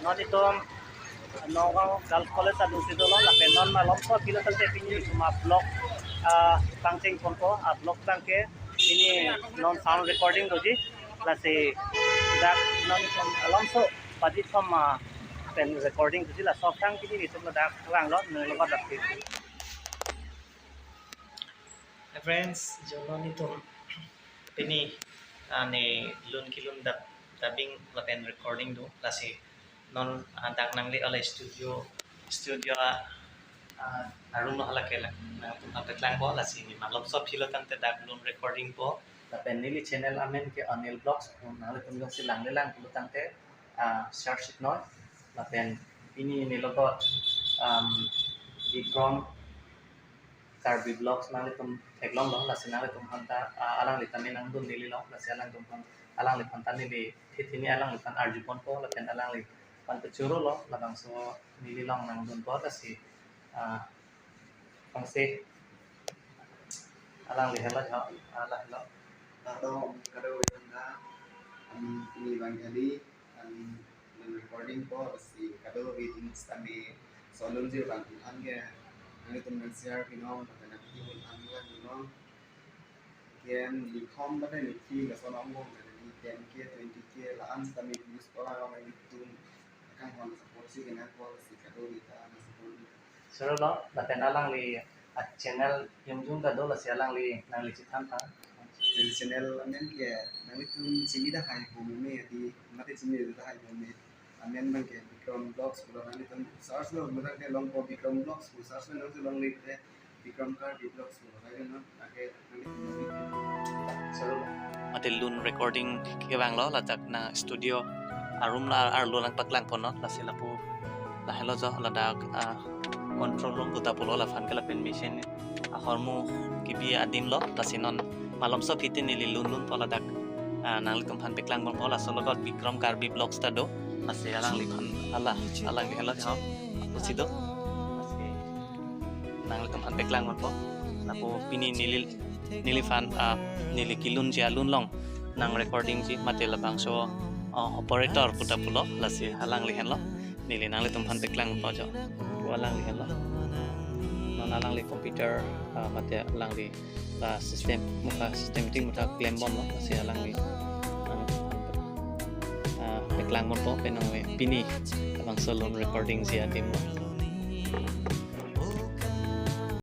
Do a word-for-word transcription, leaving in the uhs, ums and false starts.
Non itum Nagaon Girls College adung si dolo, lapen non malomso aphi lo tangte pini itum a-vlog, ah, pangcheng ponpo, a-vlog tangte pini non sound recording doji, lasi dak non itum malomso padi thom, ah, pen recording doji, laso aphrang pini itum dak vanglo, non lo dak. Hi friends, jo non itum pini, ah, ne lun kelun dab-, dubbing lapen recording do, lasi non, ah, dak nangli ala studio, studio, ah, ah, arum lo hala ke la, nangtum aphan peklangpo, lasi ne malomso aphi lo tangte dak lun recording po. Lapen neli channel amen ke Anil Vlogs, nanglitum jongsi langle lang pulo tangte, ah, search iknon. Lapen pini neli logot, um, Bikram Karbi Vlogs nanglitum theklonglo, lasi nanglitum aphan ta, ah, alangli ta me nangdun neli along, lasi alangtum aphan, alangliphan ta neli thithini alangliphan arju ponpo, lapen alangliphan ta choro lo, labangso neli along nangdunpo, lasi, ah, pangse alangli helo, jo, ala helo. Kado, kado, kado, um, pini abang kali, um, lun recording po, lasi kado video sitame solun ji abang aphan ke, nanglitum nang share pinon, lapen nang video aphan nang pinon. Ken likhom lapen neli lason ong bom, neli ten K, twenty K, la-an sitame views ko lang, nanglitum akang hon support si kenangpo, lasi kado kita nang support. Choro lo, lapen alangli a-channel jongjong ta do, lasi alangli nangli chethan tha. Neli channel amen ke nanglitum chini tahai bom me, adi mate chini tahai bom me. Amen abang ke Bikram Vlogs pulo, nanglitum search lo, mutang ke longpo Bikram Vlogs pu search lo, nangtum longle te Bikram Karbi Vlogs pulo, lake non, lake nanglitum longle. Choro lo. Mate lun recording kevanglo, ladak nang studio arum la arlo nangpaklang ponnon, lasi lapu lahelo jo, ladak, ah, control room puta pulo, laphan ke lapen machine ahormu kebi adim lo, lasi non malomso aphi te neli lun lunpo ladak, ah, nanglitum aphan peklang ponpo, laso logot Bikram Karbi Vlogs ta do, lasi alangliphan, ala, alangli helo jo, pusi do, lasi nanglitum aphan peklang ponpo, lapu pini neli, neliphan, ah, neli kelunji alun along nang recording ji mate labangso, ah, operator puta pulo, lasi alangli henlo. Neli nanglitum aphan peklang ponpo jo. Pu alangli henlo. Non alangli computer, ah, mate alangli la system, mutha system ting mutha klem bomlo, lasi alangli, ah, ah, peklang ponpo, penang we pini labangso lun recording ji adim lo.